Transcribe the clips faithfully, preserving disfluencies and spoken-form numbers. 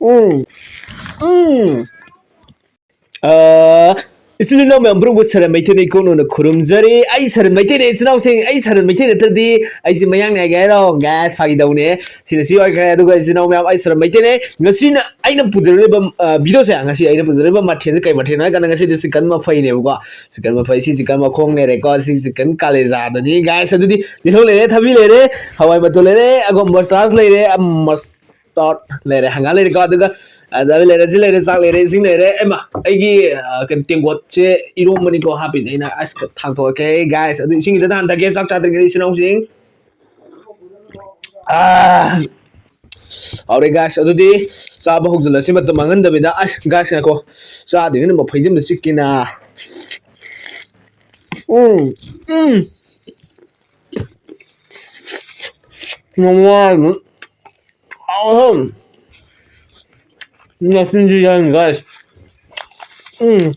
ꯎꯝ꯫ ꯎꯝ꯫ ꯑ, ꯏꯆꯤꯜ ꯏꯅꯥꯎ ꯃꯌꯥꯝ ꯄꯨꯝꯅꯃꯛꯄꯨ ꯁꯔꯟ ꯃꯩꯇꯩꯅ ꯏꯀꯣꯟ ꯅꯣꯟꯅ ꯈꯨꯔꯨꯝꯖꯔꯤ꯫ ꯑꯩ ꯁꯔꯟ ꯃꯩꯇꯩꯅꯦ, ꯏꯆꯤꯜ ꯏꯅꯥꯎꯁꯤꯡ, ꯑꯩ ꯁꯔꯟ ꯃꯩꯇꯩ ꯅꯠꯇ꯭ꯔꯗꯤ ꯑꯩꯁꯦ ꯃꯌꯥꯡꯅꯦ ꯍꯥꯏꯒꯦ ꯍꯥꯏꯔꯣ? Guys, ꯐꯥꯒꯤ ꯇꯧꯅꯦ꯫ ꯁꯤꯅ ꯁꯤ ꯑꯣꯏꯈ꯭ꯔꯦ꯫ ꯑꯗꯨꯒ ꯏꯆꯤꯜ ꯏꯅꯥꯎ ꯃꯌꯥꯝ, ꯑꯩ ꯁꯔꯟ ꯃꯩꯇꯩꯅꯦ꯫ ꯉꯁꯤꯅ ꯑꯩꯅ ꯄꯨꯖꯔꯛꯂꯤꯕ, ꯑ, video ꯁꯦ, ꯉꯁꯤ ꯑꯩꯅ ꯄꯨꯖꯔꯛꯂꯤꯕ ꯃꯊꯦꯜꯁꯦ ꯀꯩ ꯃꯊꯦꯜꯅꯣ ꯍꯥꯏ ꯀꯥꯟꯗ ꯉꯁꯤꯗꯤ chicken ꯃꯐꯩꯅꯦꯕꯀꯣ꯫ Chicken ꯃꯐꯩ, ꯁꯤ chicken ꯃꯈꯣꯡ ꯂꯩꯔꯦꯀꯣ, ꯁꯤ chicken ꯀꯥꯂꯦꯖꯥꯗꯅꯤ, guys꯫ ꯑꯗꯨꯗꯤ ꯇꯤꯜꯍꯧ ꯂꯩꯔꯦ, ꯊꯕꯤ ꯂꯩꯔꯦ, ꯍꯋꯥꯏ ꯃꯇꯣꯟ ꯂꯩꯔꯦ, ꯑꯒꯣꯝ ꯃꯁꯇꯥꯔꯗ ꯂꯩꯔꯦ, ꯑ, ꯃꯁ-, ꯇꯥꯔꯠ ꯂꯩꯔꯦ, ꯍꯪꯒꯥꯝ ꯂꯩꯔꯦꯀꯣ, ꯑꯗꯨꯒ ꯑꯗ ꯂꯩꯔꯦ, ꯁꯤ ꯂꯩꯔꯦ, ꯆꯥꯛ ꯂꯩꯔꯦ, ꯏꯁꯤꯡ ꯂꯩꯔꯦ꯫ ꯑꯩꯃ, ꯑꯩꯒꯤ, ꯑ, ꯀꯩꯅꯣ, ꯇꯦꯡꯀꯣꯠꯁꯦ ꯏꯔꯣꯝꯕꯅꯤꯀꯣ ꯍꯥꯞꯄꯤꯁꯦ ꯑꯩꯅ꯫ ꯑꯁ, ꯊꯥꯡꯊꯣꯛꯑꯒꯦ, guys꯫ ꯑꯗꯨ ꯏꯁꯤꯡ ꯈꯤꯇ ꯍꯥꯟꯊꯒꯦ, ꯆꯥꯛ ꯆꯥꯗ꯭ꯔꯤꯉꯩꯗ, ꯏꯆꯤꯟ ꯏꯅꯥꯎꯁꯤꯡ꯫ ꯑꯥ, ꯍꯥꯎꯔꯦ, guys꯫ ꯑꯗꯨꯗꯤ ꯆꯥꯕ ꯍꯧꯖꯤꯜꯂꯁꯤ, ꯃꯇꯝ ꯃꯥꯡꯍꯟꯗꯕꯤꯗ꯫ ꯑꯁ, guys, ꯉꯥꯏꯈꯣ, ꯆꯥꯗ꯭ꯔꯤꯉꯩꯗ ꯃꯐꯩꯁꯦ ꯑꯝꯇ ꯆꯤꯛꯀꯦꯅ꯫ ꯎꯝ, ꯎꯝ꯫ ꯃꯃꯥ, ꯑꯍꯨꯝ꯫ ꯅꯆꯤꯟꯁꯤ ꯌꯥꯝ, guys꯫ ꯎꯝ꯫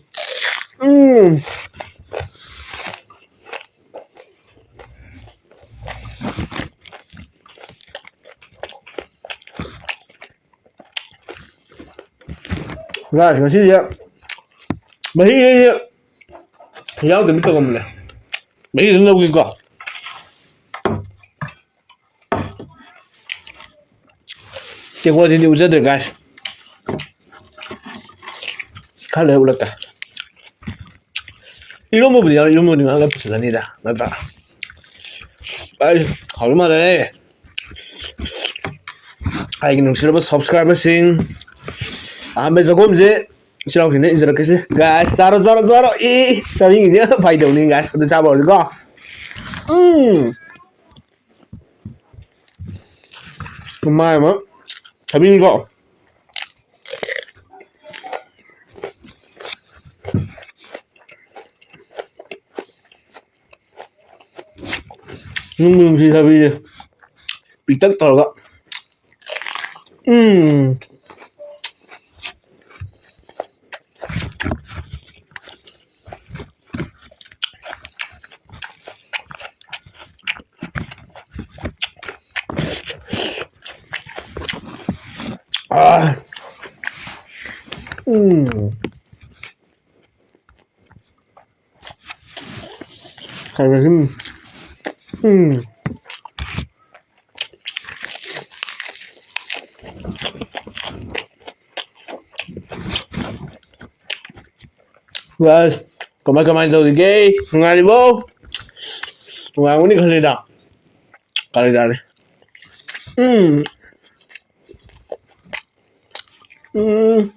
ꯎꯝ꯫ Guys, ꯉꯁꯤꯁꯦ ꯃꯍꯤ ꯌꯥꯎꯗꯕꯤ ꯇꯧꯔꯝꯕꯅꯦ꯫ ꯃꯍꯤ ꯑꯗꯨꯝ ꯂꯧꯒꯦꯀꯣ꯫ ꯇꯦꯡꯀꯣꯠꯁꯤꯗꯤ ꯎꯖꯗ꯭ꯔꯦ, guys꯫ ꯈꯔ ꯂꯩꯔ ꯎꯠꯂꯛꯀꯦ꯫ ꯏꯔꯣꯝꯕꯕꯨꯗꯤ ꯌꯥꯎꯔꯤ, ꯏꯔꯣꯝꯕꯕꯨꯗꯤ ꯉꯥꯏꯍꯥꯛ ꯂꯩꯔ ꯄꯨꯁꯤꯜꯂꯅꯤꯗ, ꯅꯠꯇ꯭ꯔꯥ? Guys, ꯍꯥꯎꯗꯧ ꯃꯥꯜꯂꯦ꯫ ꯑꯩꯒꯤ ꯅꯨꯡꯁꯤꯔꯕ subscriberꯁꯤꯡ, ꯑꯍꯥꯟꯕ ꯆꯥꯛꯈꯨꯝꯁꯦ ꯏꯆꯤꯜ ꯏꯅꯥꯎꯁꯤꯡꯗ ꯏꯟꯖꯔꯛꯀꯦꯁꯦ꯫ Guys, ꯆꯥꯔꯣ, ꯆꯥꯔꯣ, ꯆꯥꯔꯣ꯫ ꯑꯦ, ꯆꯥꯅꯤꯡꯉꯤꯁꯦ ꯐꯥꯒꯤ ꯇꯧꯅꯤ, guys꯫ ꯑꯗꯨ ꯆꯥꯕ ꯍꯧꯔꯁꯤꯀꯣ꯫ ꯎꯝ꯫ ꯃꯥꯏ ꯑꯃ ꯊꯥꯕꯤꯅꯤꯀꯣ꯫ ꯅꯨꯡꯕꯨ ꯅꯨꯡꯁꯤ ꯊꯥꯕꯤꯁꯦ꯫ ꯄꯤꯛꯇꯛ ꯇꯧꯔꯒ꯫ ꯎꯝ꯫ ꯎꯝ꯫ ꯀꯔꯤ ꯎꯝ꯫ ꯎꯝ꯫ Guys, ꯀꯃꯥꯏ ꯀꯃꯥꯏ ꯇꯧꯔꯤꯒꯦ? ꯅꯨꯡꯉꯥꯏꯔꯤꯕꯣ? ꯅꯨꯡꯉꯥꯏꯔꯝꯒꯅꯤ ꯈꯜꯂꯤꯗ꯫ ꯀꯔꯤ ꯇꯥꯔꯦ? ꯎꯝ꯫ ꯎꯝ꯫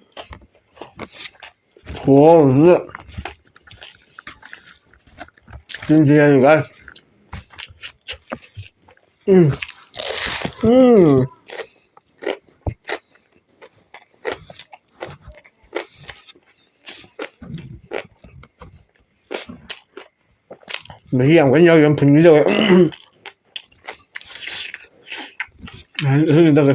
ꯈꯨꯍꯥꯎꯁꯤꯗ꯫ ꯆꯤꯟꯁꯤ ꯌꯥꯅꯤ, guys꯫ ꯎꯝ꯫ ꯎꯝ꯫ ꯃꯍꯤ ꯌꯥꯝ ꯀꯟꯅ ꯌꯥꯎꯗꯦ, ꯌꯥꯝ ꯊꯨꯝꯗꯤ ꯇꯧꯋꯦ꯫ ꯑꯗꯨꯅꯤ ꯇꯧꯋꯦ꯫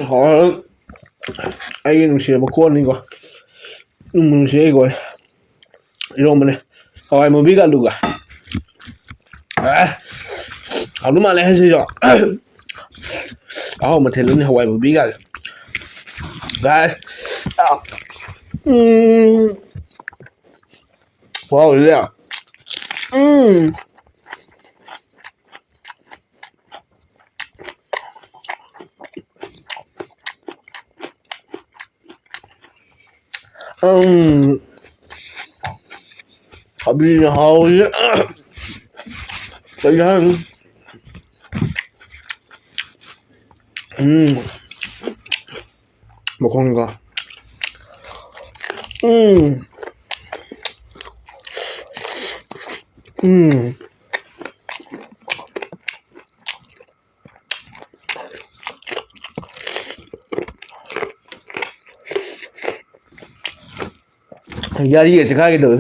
ꯍꯥꯎꯔꯦ꯫ ꯑꯩꯒꯤ ꯅꯨꯡꯁꯤꯔꯕ ꯀꯣꯟꯅꯤꯀꯣ꯫ ꯅꯨꯡꯕꯨ ꯅꯨꯡꯁꯤ ꯑꯩꯀꯣ꯫ ꯏꯔꯣꯝꯕꯅꯦ꯫ ꯍꯋꯥꯏ ꯃꯨꯕꯤꯒ ꯑꯂꯨꯒ꯫ ꯑꯦ, ꯍꯥꯎꯗꯧ ꯃꯥꯜꯂꯦ ꯍꯦ ꯁꯤꯁꯨ꯫ ꯑꯍꯥꯎ ꯃꯊꯦꯜ ꯑꯃꯅꯤ ꯍꯋꯥꯏ ꯃꯨꯕꯤꯒ꯫ Guys꯫ ꯎꯝ꯫ ꯈꯨꯍꯥꯎꯁꯤꯗꯤ꯫ ꯎꯝ꯫ ꯎꯝ꯫ ꯊꯕꯤꯅ ꯍꯥꯎꯔꯤꯁꯦ꯫ ꯀꯩ ꯍꯥꯏꯅꯤ? ꯎꯝ꯫ ꯃꯈꯣꯡꯒ꯫ ꯎꯝ꯫ ꯎꯝ꯫ ꯌꯥꯔꯤꯒ ꯆꯤꯈꯥꯏꯒꯦ ꯇꯧꯋꯦ꯫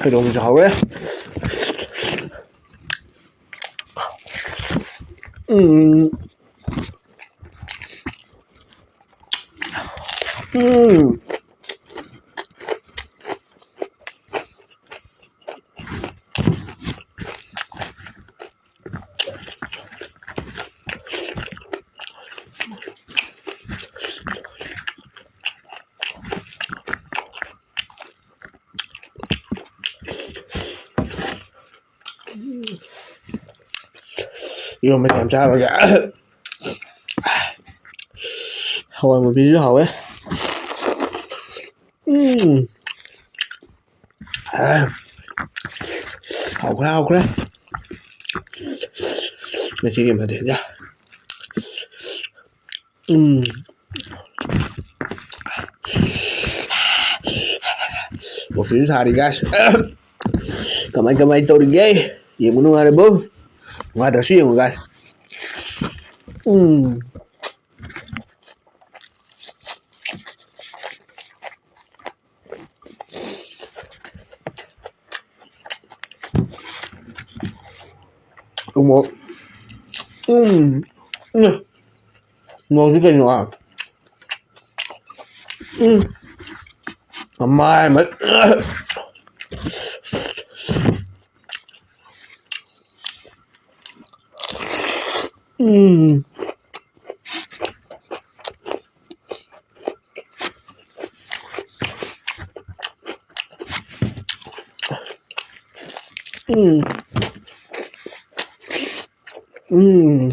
ꯐꯩꯗꯣꯝꯁꯨ ꯍꯥꯎꯋꯦ꯫ ꯎꯝ꯫ ꯎꯝ꯫ ꯏꯔꯣꯟꯕ ꯌꯥꯝ ꯆꯥꯔꯨꯔꯒꯦ꯫ ꯍꯋꯥꯏ ꯃꯨꯕꯤꯁꯨ ꯍꯥꯎꯋꯦ꯫ ꯎꯝ꯫ ꯍꯥꯎꯈ꯭ꯔꯦ, ꯍꯥꯎꯈ꯭ꯔꯦ꯫ ꯉꯁꯤꯒꯤ ꯃꯊꯦꯜꯁꯦ꯫ ꯎꯝ꯫ ꯀꯣꯐꯤꯁꯨ ꯁꯥꯔꯤ, guys꯫ ꯀꯃꯥꯏ, ꯀꯃꯥꯏ ꯇꯧꯔꯤꯒꯦ? ꯌꯦꯡꯕ ꯅꯨꯡꯉꯥꯏꯔꯕꯣ? ꯅꯨꯡꯉꯥꯏꯇ꯭ꯔꯁꯨ ꯌꯦꯡꯉꯨ, guys꯫ ꯎꯝ꯫ ꯎꯃꯣꯔꯣꯛ꯫ ꯎꯝ꯫ ꯎꯝ꯫ ꯃꯣꯔꯣꯛꯁꯤ ꯀꯩꯅꯣ, ꯑꯥ꯫ ꯎꯝ꯫ ꯃꯃꯥꯏ ꯃꯠ-, ꯎꯝ꯫ ꯎꯝ꯫ ꯎꯝ꯫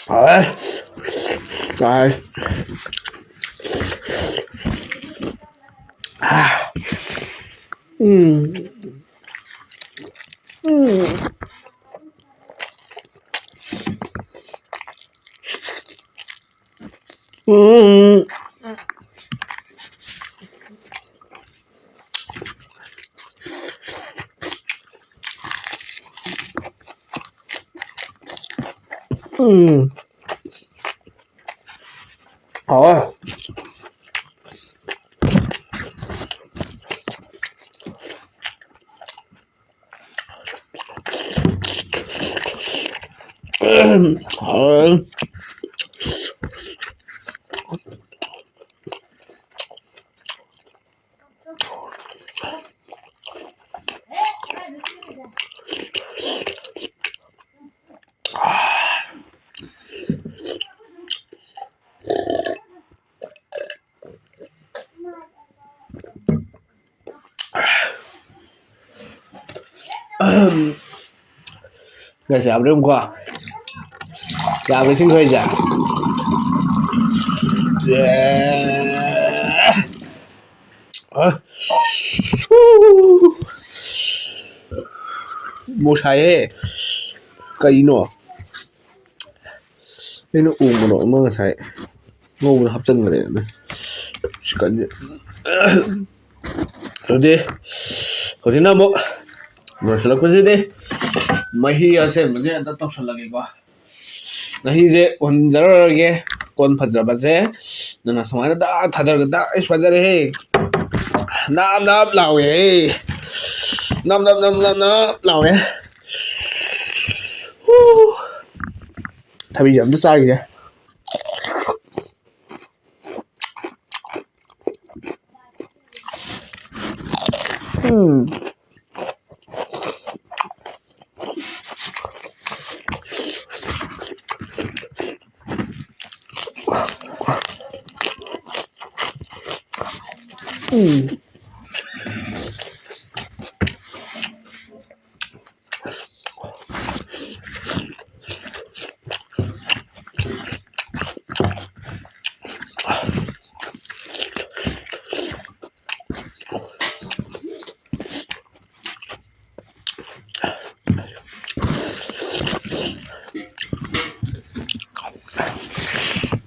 ꯍꯥꯎꯋꯦ꯫ ꯆꯥꯏ꯫ ꯎꯝ꯫ ꯎꯝ꯫ ꯎꯝ꯫ ꯍꯥꯎꯋꯦ꯫ ꯍꯥꯎꯋꯦ꯫ ꯒ꯭ꯌꯥꯁ ꯌꯥꯕ꯭ꯔꯥ ꯌꯦꯡꯉꯨꯀꯣ꯫ ꯌꯥꯕ꯭ꯔꯥ ꯏꯁꯤꯡ ꯊꯣꯛꯏꯁꯦ? ꯑꯦ꯫ ꯑ꯫ ꯃꯣꯔꯣꯛ ꯁꯥꯏꯍꯦ꯫ ꯀꯩꯅꯣ? ꯑꯩꯅ ꯎ ꯃꯣꯔꯣꯛ ꯑꯃ ꯉꯁꯥꯏ ꯉꯧꯕꯗ ꯍꯥꯞꯆꯤꯟꯈ꯭ꯔꯦ꯫ ꯆꯤꯛꯀꯟꯁꯦ꯫ ꯑꯗꯨꯗꯤ ꯍꯧꯖꯤꯛꯅ ꯑꯃꯨꯛ ꯂꯣꯏꯁꯤꯜꯂꯛꯄꯁꯤꯗꯤ ꯃꯍꯤ ꯑꯁꯦꯡꯕꯁꯦ ꯑꯝꯇ ꯇꯧꯁꯜꯂꯒꯦꯀꯣ꯫ ꯃꯍꯤꯁꯦ ꯎꯍꯟꯖꯔꯔꯣꯏꯒꯦ꯫ ꯀꯣꯟ ꯐꯖꯕꯁꯦ ꯑꯗꯨꯅ ꯁꯨꯃꯥꯏꯅ ꯗꯥꯛ ꯊꯥꯗꯔꯒ ꯗꯥꯛ, ꯑꯩꯁ, ꯐꯖꯔꯦꯍꯦ꯫ ꯅꯥꯞ ꯅꯥꯞ ꯂꯥꯎꯋꯦꯍꯦ꯫ ꯅꯞ ꯅꯞ ꯅꯞ ꯅꯞ ꯅꯞ ꯂꯥꯎꯋꯦ꯫ ꯍꯨ꯫ ꯊꯕꯤꯁꯦ ꯑꯝꯇ ꯆꯥꯈꯤꯒꯦ꯫ ꯎꯝ꯫ ꯎꯝ꯫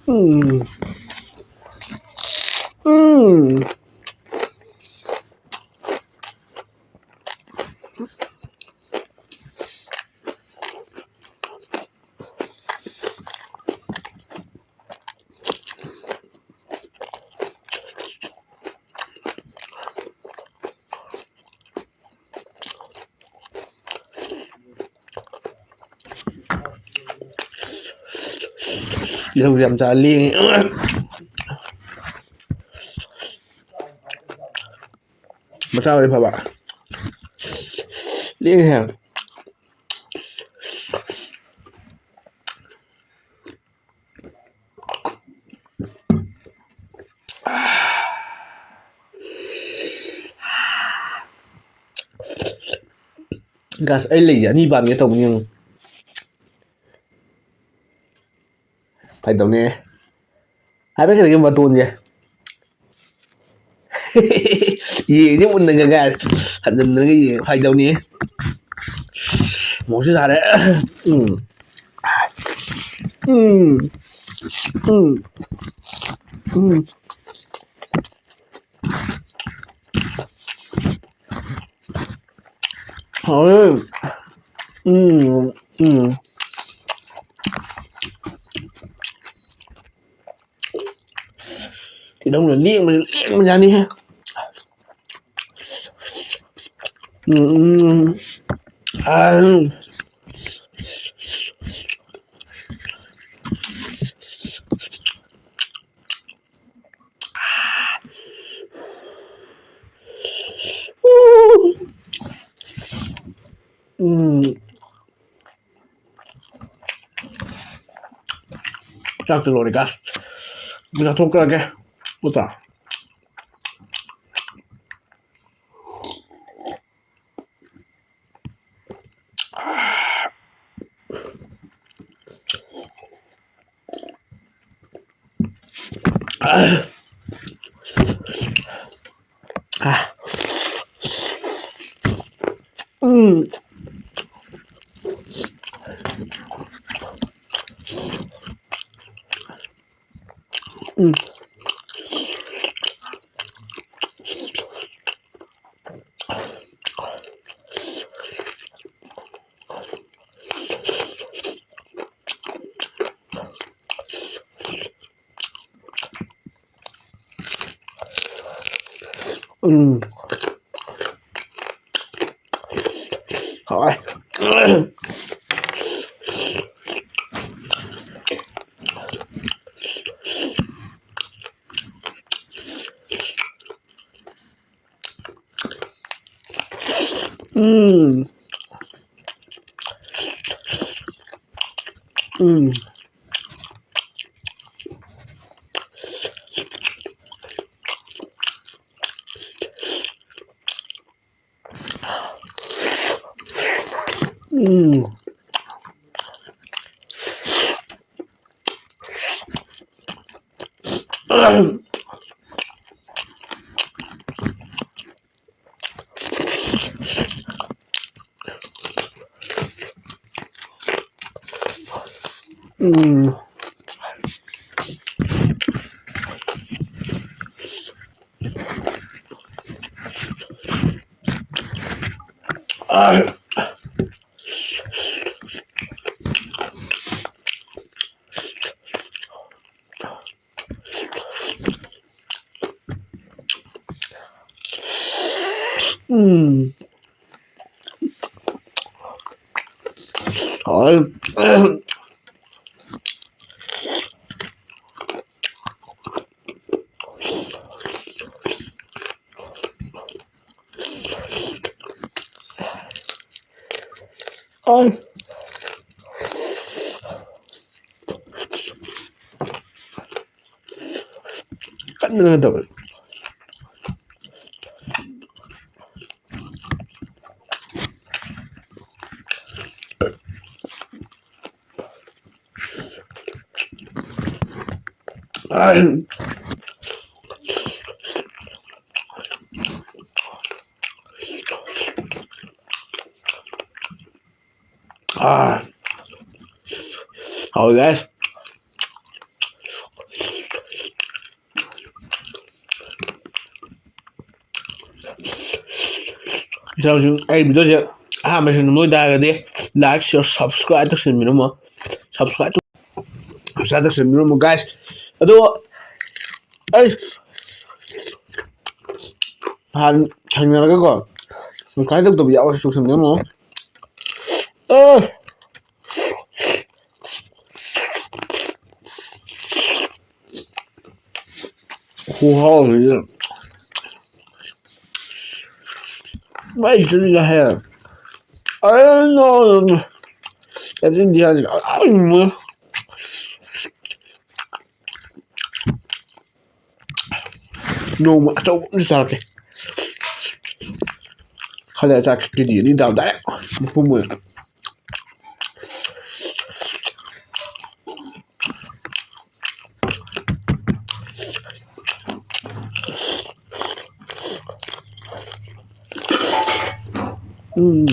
ꯎꯝ꯫ ꯎꯝ꯫ ꯇꯤꯜꯍꯧꯁꯦ ꯌꯥꯝ ꯆꯥ ꯂꯦꯡꯉꯦ꯫ ꯃꯆꯥ ꯑꯣꯏꯔꯗꯤ ꯐꯕ꯫ ꯂꯦꯡꯉꯦ꯫ ꯒꯥꯁ, ꯑꯩ ꯂꯩꯁꯦ ꯑꯅꯤ ꯄꯥꯟꯒꯦ ꯇꯧꯕꯅꯤ ꯌꯦꯡꯉꯨ꯫ ꯐꯥꯒꯤ ꯇꯧꯅꯦ꯫ ꯍꯥꯏꯐꯦꯠ ꯈꯤꯇꯪꯒꯤ ꯃꯇꯣꯟꯁꯦ꯫ ꯌꯦꯡꯗꯤ ꯃꯨꯟꯅꯒ, ꯒꯥꯏꯁ꯫ ꯍꯟꯖꯤꯟꯅꯒ ꯌꯦꯡ ꯐꯥꯒꯤ ꯇꯧꯅꯤ꯫ ꯃꯣꯔꯣꯛꯁꯨ ꯁꯥꯔꯦ꯫ ꯎꯝ꯫ ꯎꯝ꯫ ꯎꯝ꯫ ꯎꯝ꯫ ꯍꯥꯎꯋꯦ꯫ ꯎꯝ꯫ ꯎꯝ꯫ ꯇꯤꯜꯍꯧꯅ ꯂꯦꯡꯕꯁꯦ ꯂꯦꯡꯕꯖꯥꯠꯅꯤꯍꯦ꯫ ꯎꯝ, ꯎꯝ꯫ ꯑꯥ꯫ ꯎꯝ꯫ ꯆꯥꯛꯇꯤ ꯂꯣꯏꯔꯦ, ꯒꯥꯏꯁ꯫ ꯑꯗꯨ ꯆꯥꯊꯣꯛꯈ꯭ꯔꯒꯦ꯫ ꯎꯇꯥ꯫ ꯎꯝ꯫ ꯎꯝ꯫ ꯎꯝ꯫ ꯍꯥꯎꯋꯦ꯫ ꯎꯝ. ꯎꯝ. ꯎꯝ. ꯎꯝ. ꯎꯝ. ꯍꯥꯎꯋꯦ꯫ ꯑꯥꯏ꯫ ꯀꯟꯅ ꯇꯧꯋꯦ꯫ ꯑꯥ꯫ ꯍꯥꯎꯋꯤ guys꯫ ꯏꯆꯥꯁꯤꯡ, ꯑꯩ video ꯁꯦ ꯑꯍꯥꯟꯕ ꯁꯤꯡ ꯅꯣꯏ ꯇꯥꯔꯒꯗꯤ like, share, subscribe ꯇꯧꯁꯟꯕꯤꯔꯝꯃꯣ꯫ Subscribe ꯇꯧ-, subscribe ꯇꯧꯁꯟꯕꯤꯔꯝꯃꯣ guys꯫ ꯑꯗꯣ ꯑꯩ, ꯍꯥꯟꯅ ꯊꯦꯡꯅꯔꯒꯀꯣ, subscribe ꯇꯧꯗꯕ ꯌꯥꯎꯔꯁꯨ ꯇꯧꯁꯟꯕꯤꯔꯝꯃꯣ꯫ ꯑ꯫ ꯈꯨꯍꯥꯎꯁꯤꯗꯤ꯫ ꯃꯩ ꯆꯠꯂꯤꯒ ꯍꯥꯏ꯫ ꯑꯩ ꯅꯣ-, ꯆꯠꯅꯤꯡꯗꯦ ꯍꯥꯏꯁꯦ꯫ ꯑꯩ ꯃꯣꯏ ꯅꯣꯡꯃ ꯑꯆꯧꯕ ꯑꯃꯁꯨ ꯆꯥꯔꯛꯀꯦ꯫ ꯈꯜꯂꯦ ꯆꯥꯛ ꯀꯦ ꯖꯤ ꯑꯅꯤ ꯇꯥꯕ ꯗꯥꯏꯔꯦꯛ ꯃꯄꯨꯝ ꯑꯣꯏꯅ꯫ ꯎꯝ꯫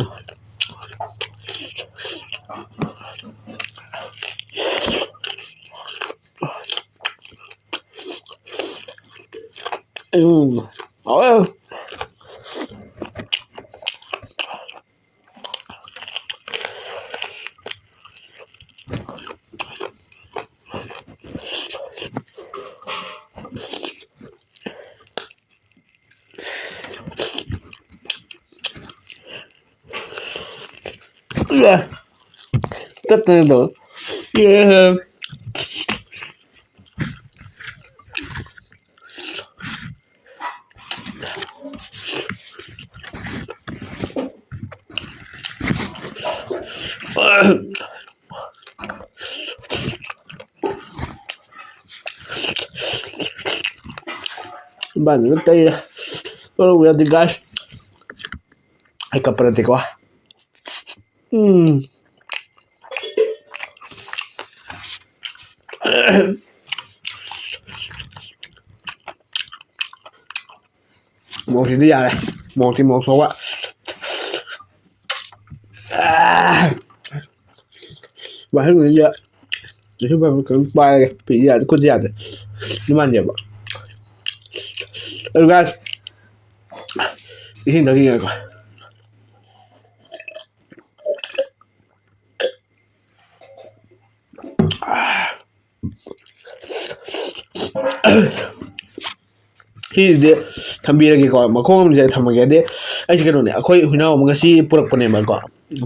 ꯎꯝ꯫ ꯍꯥꯎꯋꯦ꯫ ꯇꯠꯇꯅ ꯇꯧ꯫ ꯏꯕꯥꯅꯤꯅ ꯇꯩꯔꯦ꯫ ꯇꯧꯔꯧ ꯌꯥꯗꯦ, guys꯫ ꯑꯩ ꯀꯞꯄ ꯅꯠꯇꯦꯀꯣ꯫ ꯎꯝ꯫ ꯃꯣꯔꯣꯛꯁꯤꯗꯤ ꯌꯥꯔꯦ꯫ ꯃꯣꯔꯣꯛꯇꯤ ꯃꯣꯔꯣꯛ ꯁꯧꯕ꯫ ꯑꯥ! ꯃꯊꯪꯗꯗꯤ ꯇꯤꯁꯨ ꯄꯦꯄꯔ ꯈꯤꯇꯪ ꯄꯥꯏꯔꯒꯦ꯫ ꯐꯤꯗꯤ ꯌꯥꯗꯦ, ꯈꯨꯠꯁꯤ ꯌꯥꯗꯦ꯫ ꯑꯗꯨ ꯃꯥꯟꯗꯦꯕ꯫ ꯑꯗꯨ guys, ꯏꯁꯤꯡ ꯊꯛꯈꯤꯒꯦꯀꯣ꯫ ꯁꯤꯁꯤꯗꯤ ꯊꯝꯕꯤꯔꯒꯦꯀꯣ, ꯃꯈꯣꯡ ꯑꯃꯁꯦ ꯊꯝꯃꯒꯦ꯫ ꯑꯗꯩ ꯑꯩꯁꯦ ꯀꯩꯅꯣꯅꯦ, ꯑꯩꯈꯣꯏ ꯍꯨꯏꯅꯥꯎ ꯑꯃ ꯉꯁꯤ ꯄꯨꯔꯛꯄꯅꯦꯕꯀꯣ,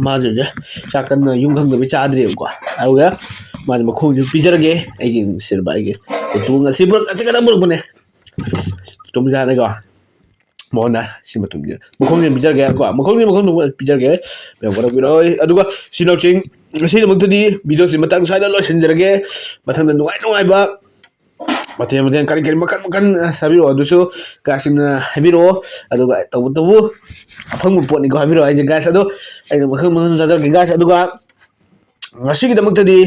ꯃꯥꯁꯦ ꯍꯧꯖꯤꯛ ꯆꯥꯛ ꯀꯟꯅ ꯌꯨꯝ ꯈꯪꯗꯕꯩ ꯆꯥꯗ꯭ꯔꯤꯕꯀꯣ, ꯑꯗꯨꯒ ꯃꯥꯁꯦ ꯃꯈꯣꯡꯁꯨ ꯄꯤꯖꯔꯒꯦ꯫ ꯑꯩꯒꯤ ꯅꯨꯡꯁꯤꯔꯕ ꯑꯩꯒꯤ ꯄꯨꯄꯨ ꯉꯁꯤ ꯄꯨꯔꯛ-, ꯉꯁꯤ ꯈꯛꯇꯪ ꯄꯨꯔꯛꯄꯅꯦ, ꯇꯨꯝꯖꯥꯅꯤꯀꯣ꯫ ꯃꯉꯣꯟꯗ ꯁꯤ ꯃꯇꯨꯡꯁꯤꯗ ꯃꯈꯣꯡꯁꯦ ꯄꯤꯖꯔꯒꯦ ꯀꯣ, ꯃꯈꯣꯡꯁꯦ ꯃꯈꯣꯡ ꯄꯤꯖꯔꯒꯦ, ꯃꯌꯥꯝ ꯋꯥꯔꯧꯕꯤꯔꯣꯏ꯫ ꯑꯗꯨꯒ ꯏꯆꯤꯟ ꯏꯅꯥꯎꯁꯤꯡ, ꯉꯁꯤꯒꯤꯗꯃꯛꯇꯗꯤ ꯚꯤꯗꯤꯑꯣꯁꯤ ꯃꯇꯥꯡ ꯁ꯭ꯋꯥꯏꯗ ꯂꯣꯏꯁꯤꯟꯖꯔꯒꯦ꯫ ꯃꯊꯪꯗ ꯅꯨꯡꯉꯥꯏ ꯅꯨꯡꯉꯥꯏꯕ ꯃꯊꯦꯜ ꯃꯊꯦꯜ ꯀꯔꯤ ꯀꯔꯤ ꯃꯈꯟ ꯃꯈꯟ ꯆꯥꯕꯤꯔꯛꯑꯣ, ꯑꯗꯨꯁꯨ ꯒꯥꯏꯁꯁꯤꯡꯅ ꯍꯥꯏꯕꯤꯔꯛꯑꯣ꯫ ꯑꯗꯨꯒ ꯇꯧꯕꯇꯕꯨ ꯑꯐꯪꯕ ꯄꯣꯠꯅꯤꯀꯣ ꯍꯥꯏꯕꯤꯔꯛꯑꯣ ꯍꯥꯏꯁꯦ ꯒꯥꯏꯁ꯫ ꯑꯗꯣ ꯑꯩꯅ ꯃꯈꯜ ꯃꯈꯜ ꯆꯥꯖꯔꯛꯀꯦ ꯒꯥꯏꯁ꯫ ꯑꯗꯨꯒ ꯉꯁꯤꯒꯤꯗꯃꯛꯇꯗꯤ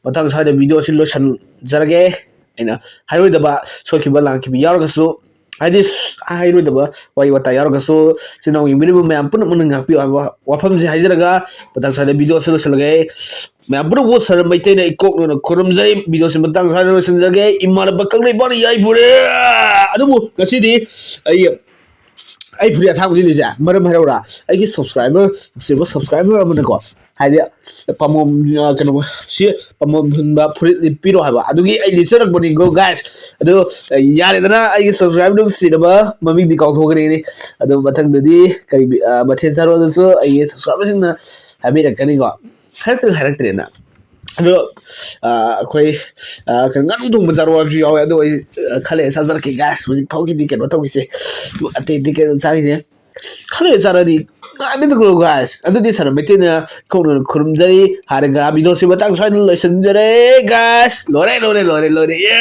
ꯃꯇꯥꯡ ꯁ꯭ꯋꯥꯏꯗ ꯚꯤꯗꯤꯑꯣꯁꯤ ꯂꯣꯏꯁꯤꯟꯖꯔꯒꯦ꯫ ꯑꯩꯅ ꯍꯥꯏꯔꯣꯏꯗꯕ, ꯁꯣꯏꯈꯤꯕ ꯂꯥꯟꯈꯤꯕ ꯌꯥꯎꯔꯒꯁꯨ, ꯍꯥꯏꯗꯤ, ꯍꯥꯏꯔꯣꯏꯗꯕ ꯋꯥꯔꯤ ꯋꯥꯇꯥꯏ ꯌꯥꯎꯔꯒꯁꯨ, ꯏꯆꯤꯟ ꯏꯅꯥꯎ ꯌꯦꯡꯕꯤꯔꯤꯕ ꯃꯌꯥꯝ ꯄꯨꯝꯅꯃꯛꯅ ꯉꯥꯛꯄꯤꯌꯨ ꯍꯥꯏꯕ ꯋꯥꯐꯝꯁꯦ ꯍꯥꯏꯖꯔꯒ, ꯃꯇꯥꯡ ꯁ꯭ꯋꯥꯏꯗ ꯚꯤꯗꯤꯑꯣꯁꯤ ꯂꯣꯏꯁꯤꯜꯂꯒꯦ꯫ ꯃꯌꯥꯝ ꯄꯨꯝꯅꯃꯛꯄꯨ ꯁꯔ ꯃꯩꯇꯩꯅ ꯏꯀꯣꯛ ꯅꯣꯟꯅ ꯈꯨꯔꯨꯝꯖꯔꯤ꯫ ꯚꯤꯗꯤꯑꯣꯁꯤ ꯃꯇꯥꯡ ꯁ꯭ꯋꯥꯏꯗ ꯂꯣꯏꯁꯤꯟꯖꯔꯒꯦ꯫ ꯏꯃꯥꯟꯅꯕ ꯀꯪꯂꯩꯄꯥꯛꯅ ꯌꯥꯏꯐꯔꯦ꯫ ꯑꯗꯨꯕꯨ ꯉꯁꯤꯗꯤ ꯑꯩ, ꯑꯩ ꯐꯨꯔꯤꯠ ꯑꯊꯥꯕꯁꯤ ꯂꯤꯁꯦ ꯃꯔꯝ ꯍꯥꯏꯔꯧꯔꯥ? ꯑꯩꯒꯤ ꯁꯕꯁꯀ꯭ꯔꯥꯏꯕꯔ, ꯅꯨꯡꯁꯤꯕ ꯁꯕꯁꯀ꯭ꯔꯥꯏꯕꯔ ꯑꯃꯅꯀꯣ, ꯍꯥꯏꯗꯤ ꯄꯥꯃꯣꯝ, ꯑ, ꯀꯩꯅꯣ, ꯁꯤ ꯄꯥꯃꯣꯝ ꯍꯨꯟꯕ ꯐꯨꯔꯤꯠ ꯂꯤꯠꯄꯤꯔꯣ ꯍꯥꯏꯕ, ꯑꯗꯨꯒꯤ ꯑꯩ ꯂꯤꯠꯆꯔꯛꯄꯅꯤꯀꯣ ꯒꯥꯏꯁ꯫ ꯑꯗꯨ, ꯑ, ꯌꯥꯔꯦꯗꯅ, ꯑꯩꯒꯤ ꯁꯕꯁꯀ꯭ꯔꯥꯏꯕꯔ ꯅꯨꯡꯁꯤꯔꯕ ꯃꯃꯤꯡꯗꯤ ꯀꯥꯎꯊꯣꯛꯈ꯭ꯔꯦꯅꯦ꯫ ꯑꯗꯨ ꯃꯊꯪꯗꯗꯤ ꯀꯔꯤ, ꯑ, ꯃꯊꯦꯜ ꯆꯥꯔꯣ ꯑꯗꯨꯁꯨ ꯑꯩꯒꯤ ꯁꯕꯁꯀ꯭ꯔꯥꯏꯕꯔꯁꯤꯡꯅ ꯍꯥꯏꯕꯤꯔꯛꯀꯅꯤꯀꯣ꯫ ꯍꯥꯏꯔꯛꯇ꯭ꯔꯦ, ꯍꯥꯏꯔꯛꯇ꯭ꯔꯦꯅ꯫ ꯑꯗꯣ, ꯑ, ꯑꯩꯈꯣꯏ, ꯑ, ꯀꯩꯅꯣ, ꯉꯥꯅꯨ ꯊꯣꯡꯕ ꯆꯥꯔꯣ ꯍꯥꯏꯕꯁꯨ ꯌꯥꯎꯋꯦ, ꯑꯗꯣ ꯑꯩ, ꯑ, ꯈꯜꯂꯦ ꯆꯥꯖꯔꯛꯀꯦ ꯒꯥꯏꯁ꯫ ꯍꯧꯖꯤꯛ ꯐꯥꯎꯒꯤꯗꯤ ꯀꯩꯅꯣ ꯇꯧꯈꯤꯁꯦ, ꯑꯇꯩ ꯑꯇꯩ ꯀꯩꯅꯣ ꯆꯥꯈꯤꯁꯦ꯫ ꯈꯜꯂꯦ ꯆꯥꯔꯗꯤ ꯉꯥꯏꯕꯤꯗ ꯒꯥꯏꯁ꯫ ꯑꯗꯨꯗꯤ ꯁꯥꯟꯅ ꯃꯩꯇꯩꯅ ꯀꯣꯛꯅ ꯈꯨꯔꯨꯝꯖꯔꯤ ꯍꯥꯏꯔꯒ ꯚꯤꯗꯤꯑꯣꯁꯤ ꯃꯇꯥꯡ ꯁ꯭ꯋꯥꯏꯗ ꯂꯣꯏꯁꯤꯟꯖꯔꯦ ꯒꯥꯏꯁ꯫ ꯂꯣꯏꯔꯦ, ꯂꯣꯏꯔꯦ, ꯂꯣꯏꯔꯦ, ꯂꯣꯏꯔꯦ꯫ ꯌꯦ!